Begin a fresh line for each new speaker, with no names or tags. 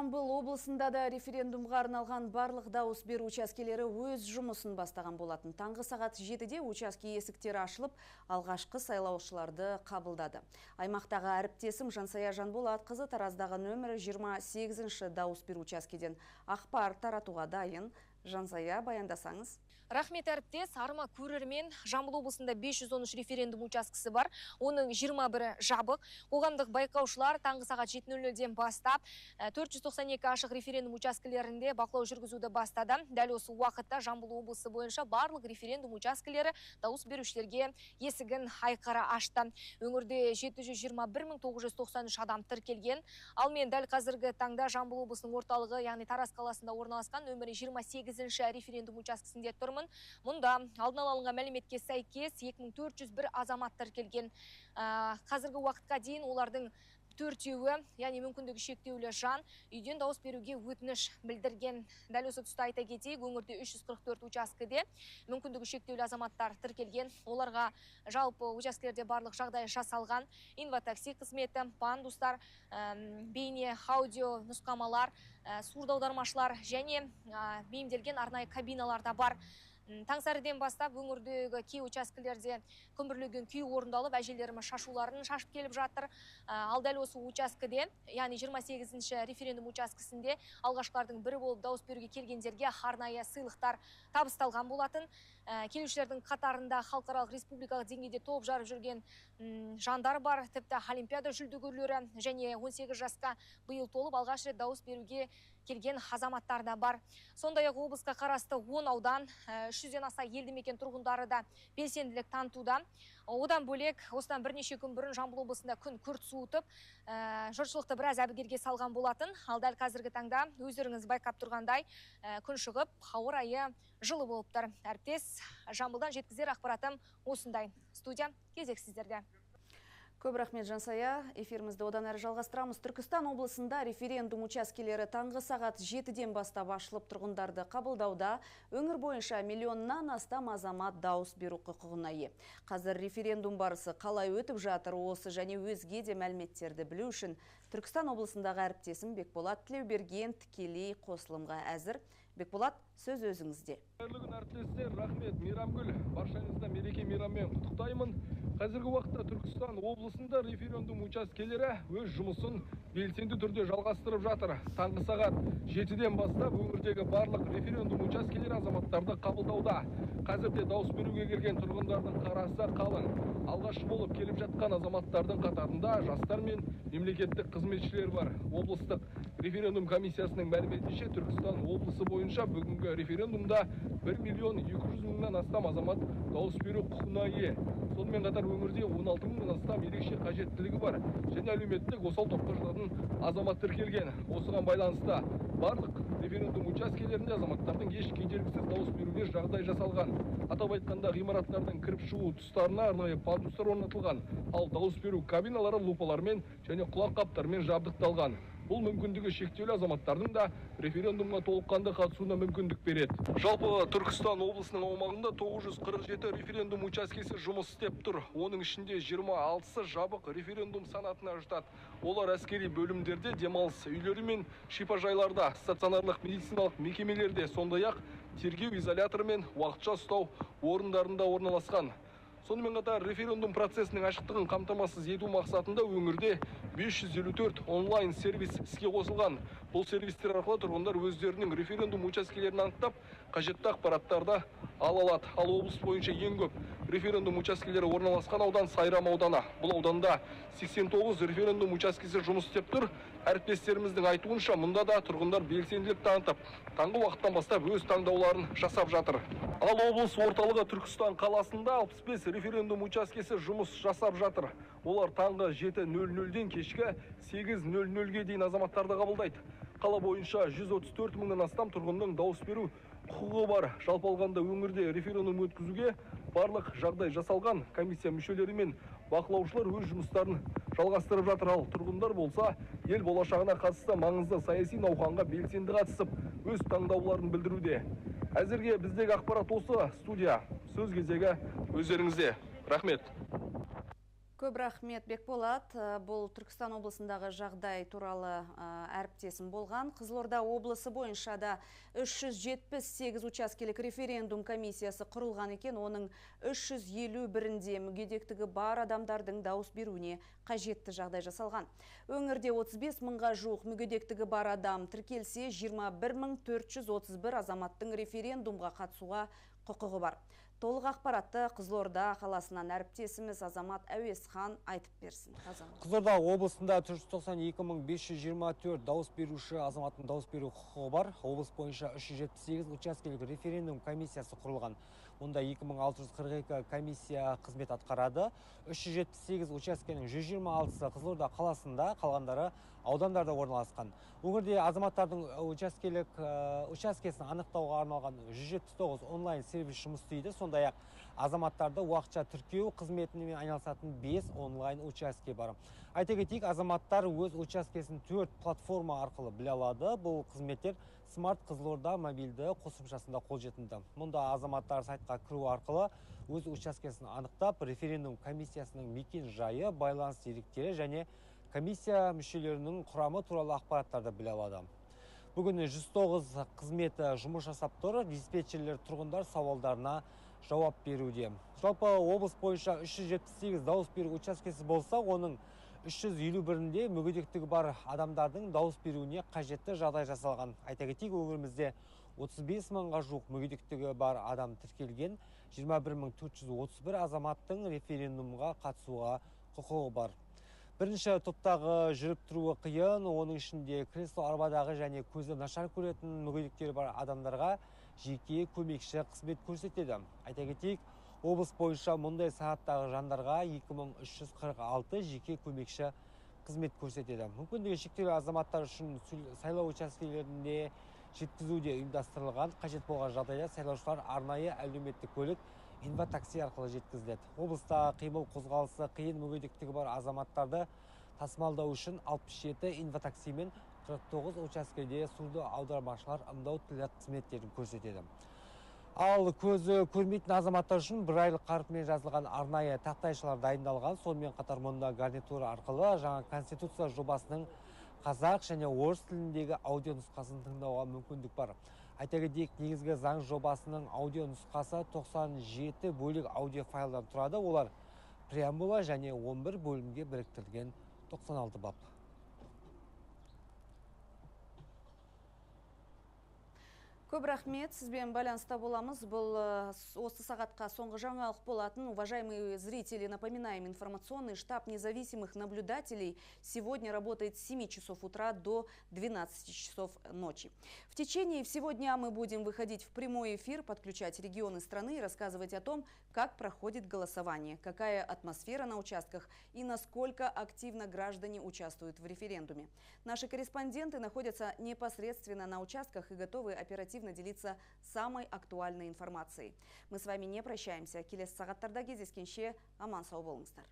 Жамбыл облысында да референдумға арналған барлық дауыс беру учаскелері өз жұмысын бастаған болатын. Таңғы сағат 7-де учаске есіктері ашылып, алғашқы сайлаушыларды қабылдады. Аймақтағы әріптесім Жансая Жанболатқызы Тараздағы нөмірі 28-ші дауыс беру учаскеден ақпар таратуға дайын. Жансая, баяндасаңыз.
Рахмет, әріптес. Арма көрермен, Жамбыл облысында 513 референдум учаскесі бар. Оның 21-і жабық. Қоғамдық байқаушылар таңғы сағат 7:00-ден бастап 492 ашық референдум учаскелерінде бақылау жүргізуді бастады. Дәл осы уақытта Жамбыл облысы бойынша барлық референдум учаскелері дауыс берушілерге есігін айқара ашты. Өңірде 721 993 адам тіркелген. Ал мен дәл қазіргі таңда Жамбыл облысының орталығы, яғни Тараз қаласында орналасқан нөмірі 28-ші референдум учаскесінде тұрмын. Мұнда алдын ала алынған мәліметке сәйкес 2401 азамат тіркелген. Қазіргі уақытқа дейін олардың 4-еуі, яғни мүмкіндігі шектеулі жан, үйден дауыс беруге өтініш білдірген. Дәл осы тұста айта кетейік, өңірде 344 учаскеде мүмкіндігі шектеулі азаматтар тіркелген. Оларға жалпы учаскелерде барлық жағдай жасалған. Инватакси қызметі, пандустар, бейне, аудио нұсқамалар, сурдоаудармашылар және бейімделген арнайы кабиналар да бар. Таңсәріден бастап өңірдегі кей учаскелерде күмбірлеген күй орындалып, әжелеріміз шашуларын шашып келіп жатыр. Ал дәл осы учаскеде, яғни 28-ші референдум учаскесінде алғашқылардың бірі болып дауыс беруге келгендерге арнайы сыйлықтар табысталған болатын. Келушілердің қатарында халықаралық, республикалық деңгейде топ жарып жүрген жандар бар, тіпті олимпиада жүлдегерлері және 18 жасқа биыл толып алғаш рет дауыс беруге келген азаматтар да бар. Сондай-ақ облысқа қарасты 10 аудан, 300-ден аса елді мекен тұрғындары да белсенділік танытуда. Одан бөлек, осыдан бірнеше күн бұрын Жамбыл облысында күн күрт суытып, жұртшылықты біраз әбігерге салған болатын. Ал дәл қазіргі таңда өздеріңіз байқап тұрғандай, күн шығып, ауа райы жылы болып тұр. Әріптес, Жамбылдан жеткізер ақпаратым осындай. Студия, кезек сіздерде.
Көп рахмет, Жансая. Эфирімізді одан әрі жалғастырамыз. Түркістан облысында референдум учаскелері таңғы сағат 7-ден бастап ашылып, тұрғындарды қабылдауда. Өңір бойынша миллионнан астам азамат дауыс беру құқығына ие. Қазір референдум барысы қалай өтіп жатыр, осы және өзге де мәліметтерді білу үшін Түркістан облысындағы әріптесім Бекболат Тілеуберген тікелей қосылымға әзір. Бекболат, сөз өзіңізде.
Қайырлы күн, әріптестер, рахмет, Мейрамгүл. Баршаңызды мереке мейраммен құттықтаймын. Қазіргі уақытта Түркістан облысында референдум учаскелері өз жұмысын белсенді түрде жалғастырып жатыр. Таңғы сағат 7-ден бастап өңірдегі барлық референдум учаскелері азаматтарды қабылдауда. Қазірде дауыс беруге келген тұрғындардың қарасы қалың. Алғашқы болып келіп жатқан азаматтардың қатарында жастар мен мемлекеттік қызметшілер бар. Облыстық референдум комиссиясының мәліметінше, Түркістан облысы бойынша бүгінгі референдумда 1 миллион 200 мыңнан астам азамат дауыс беру құқығына ие. Сонымен қатар өңірде 16 мыңнан астам ерекше қажеттілігі бар және әлеуметтік осал топқа жататын азамат тіркелген. Осыған байланысты барлық референдум учаскелерінде азаматтардың еш кедергісіз дауыс беруге жағдай жасалған. Атап айтқанда, ғимараттардың кіріп шығу тұстарына арнайы пандустар орнатылған, ал дауыс беру кабиналары лупалармен және құлаққаптармен жабдықталған. Бұл мүмкіндігі шектеулі азаматтардың да референдумға толыққанды қатысуына мүмкіндік береді. Жалпы Түркістан облысының аумағында 947 референдум учаскесі жұмыс істеп тұр. Оның ішінде 26-сы жабық референдум санатына жатады. Олар әскери бөлімдерде, демалыс үйлері мен шипажайларда, стационарлық медициналық мекемелерде, сондай-ақ тергеу изоляторы мен уақытша ұстау орындарында орналасқан. Сонымен қатар референдум процесінің ашықтығын қамтамасыз ету мақсатында өңірде 554 онлайн сервис іске қосылған. Бұл сервистер арқылы тұрғындар өздерінің референдум учаскелерін анықтап, қажетті ақпараттарды ала алады. Ал облыс бойынша ең көп референдум учаскелері орналасқан аудан Сайрам ауданы. Бұл ауданда 89 референдум учаскесі жұмыс істеп тұр. Әріптестеріміздің айтуынша, мұнда да тұрғындар белсенділік танытып, таңғы уақыттан бастап өз таңдауларын жасап жатыр. Ал облыс орталығы Түркістан қаласында 65 референдум учаскесі жұмыс жасап жатыр. Олар таңғы 7:00-ден кешкі 8:00-ге дейін азаматтарды қабылдайды. Қала бойынша 134 мыңнан астам тұрғынның дауыс беру құқығы бар. Жалпы алғанда өңірде референдум өткізуге барлық жағдай жасалған. Комиссия мүшелері мен бақылаушылар өз жұмыстарын жалғастырып жатыр. Ал тұрғындар болса, ел болашағына қатысты маңызды саяси науқанға белсенді қатысып, өз таңдауларын білдіруде. Әзірге біздегі ақпарат осы. Студия, сөз кезегі өздеріңізде. Рахмет.
Көп Көп рахмет, Бекболат. Бұл Түркістан облысындағы жағдай туралы әріптесім болған. Қызылорда облысы бойынша да 378 учаскелік референдум комиссиясы құрылған екен. Оның 351-інде мүгедектігі бар адамдардың дауыс беруіне қажетті жағдай жасалған. Өңірде 35 мыңға жуық мүгедектігі бар адам тіркелсе, 21 431 азаматтың референдумға қатысуға құқығы бар. Толық ақпаратты Қызылорда қаласынан әріптесіміз Азамат Әуесхан айтып берсін. Азамат.
Қызылорда облысында 492 524 дауыс беруші азаматтың дауыс беру құқығы бар. Облыс бойынша 378 учаскелік референдум комиссиясы құрылған. Онда 2642 комиссия қызмет атқарады. 378 учаскенің 126-сы Қызылорда қаласында, қалғандары аудандарда орналасқан. Өңірде азаматтардың учаскесін анықтауға арналған 179 онлайн сервис жұмыс істейді. Сондай-ақ азаматтарды уақытша тіркеу қызметімен айналысатын 5 онлайн учаске бар. Айта кетейік, азаматтар өз учаскесін 4 платформа арқылы біле алады. Бұл қызметтер Смарт Қызылорда мобильді қосымшасында қолжетімді. Мұнда азаматтар сайтқа кіру арқылы өз учаскесін анықтап, референдум комиссиясының мекен жайы, байланыс деректері және комиссия мүшелерінің құрамы туралы ақпараттарды біле алады. Бүгін 109 қызметі жұмыс жасап тұр, диспетчерлер тұрғындар сауалдарына жауап беруде. Жалпы облыс бойынша 378 дауыс беру учаскесі болса, оның 351-інде мүгедектігі бар адамдардың дауыс беруіне қажетті жағдай жасалған. Айта кетейік, өңірімізде 35 мыңға жуық мүгедектігі бар адам тіркелген, 21 431 азаматтың референдумға қатысуға құқығы бар. Бірінші топтағы жүріп тұруы қиын, оның ішінде кресло арбадағы және көзі нашар көретін мүгедектері бар адамдарға жеке көмекші қызмет көрсетеді. Айта кетейік, облыс бойынша мұндай санаттағы жандарға 2346 жеке көмекші қызмет көрсетеді. Мүмкіндігі шектеулі азаматтар үшін сайлау учаскелерінде жеткізуде ұйымдастырылған. Қажет болған жағдайда сайлаушылар арнайы әлеуметтік көлік инватакси арқылы жеткізіледі. Облыста қимыл қозғалысы қиын мүгедектігі бар азаматтарды тасымалдау үшін 67 инватакси мен 49 учаскеде сурдо аудармашылар ымдау тілі қызметтерін көрсетеді. Ал көзі көрмейтін азаматтар үшін Брайль қарпімен жазылған арнайы тақтайшалар дайындалған. Сонымен қатар мұнда гарнитура арқылы жаңа конституция жобасының қазақ және орыс тіліндегі аудио нұсқасын тыңдауға мүмкіндік бар. Айта кетейік, негізгі заң жобасының аудио нұсқасы 97 бөлік аудио файлдан тұрады. Олар преамбула және 11 бөлімге біріктірілген 96 бап.
Көп рахмет, сізбен байланыста боламыз. Бұл осы сағатқа соңғы жаңалық болатын. Уважаемые зрители, напоминаем, информационный штаб независимых наблюдателей сегодня работает с 7 часов утра до 12 часов ночи. В течение всего дня мы будем выходить в прямой эфир, подключать регионы страны и рассказывать о том, как проходит голосование, какая атмосфера на участках и насколько активно граждане участвуют в референдуме. Наши корреспонденты находятся непосредственно на участках и готовы оперативно делиться самой актуальной информацией. Мы с вами не прощаемся. Келесі сағаттарда кездескенше аман сау болыңыздар.